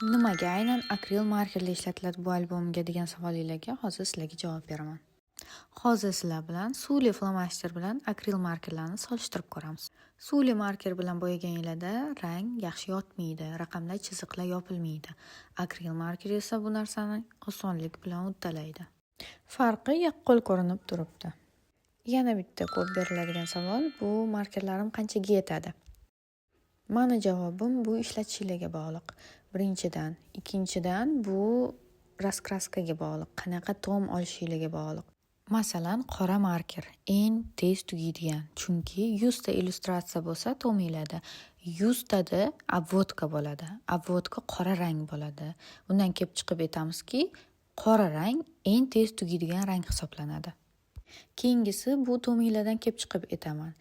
Nimaga aynan akril markerlar ishlatiladi bu albomga degan savolinglarga hozir sizlarga javob beraman. Hozir sizlar bilan suvli flomaster bilan akril markerlarni solishtirib ko'ramiz. Suvli marker bilan bo'yaganinglarda rang yaxshi yotmaydi, raqamlar, chiziqlar yopilmaydi. Akril marker esa bu narsani osonlik bilan uddalaydi. Farqi yaqqol ko'rinib turibdi. Yana bitta ko'p beriladigan savol: bu markerlarim qanchaga yetadi? Mani javobim: bu ishlatishinglarga bog'liq. Birinchidan, ikkinchidan, bu раскраска ga bog'liq, qanaqa tom olishinglarga bog'liq. Masalan, qora marker eng tez tugaydigan, chunki 100 ta illyustratsiya bo'lsa tominglarda, 100 tada обводка bo'ladi. Обводка qora rang bo'ladi. Bundan kelib chiqib aytamizki, qora rang eng tez tugaydigan rang hisoblanadi. Keyingisi, bu tominglardan kelib chiqib aytaman.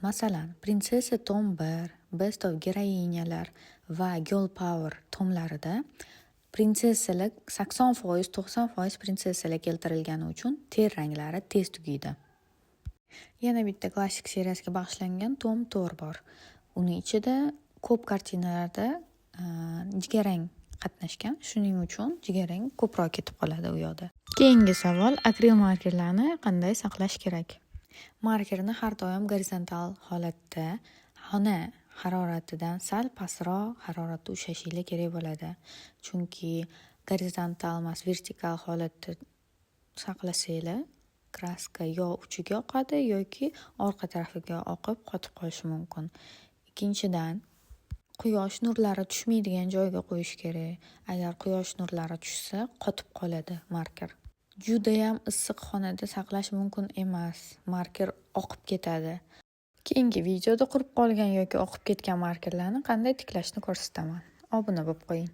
Masalan, Prinsessa tom 1, Best of героиня lar va Girl Power tomlarida prinsessalar 80%, 90% prinsessalar keltirilgani uchun ter ranglari tez tugaydi. Yana bitta klassik seriyasiga bag'ishlangan tom 4 bor. Uni ichida ko'p kartinalarda jigarrang qatnashgan. Shuning uchun jigarrang ko'proq ketib qoladi u yoqda. Keyingi savol: akril markerlarni qanday saqlash kerak? Markerni har doim gorizontal holatda, xona haroratidan sal pastroq haroratda ushlashinglar kerak bo'ladi. Chunki gorizontal emas, vertikal holatda saqlasanglar, краска yo uchiga oqadi yoki orqa tarafiga oqib, qotib qolishi mumkin. Ikkinchidan, quyosh nurlari tushmaydigan joyga qo'yish kerak. Agar quyosh nurlari tushsa, qotib qoladi marker. Judayam issiq xonada saqlash mumkin emas, marker oqib ketadi. Keyingi videoda qurib qolgan yoki oqib ketgan markerlarni qanday tiklashni ko'rsataman. Obuna bo'lib qo'ying.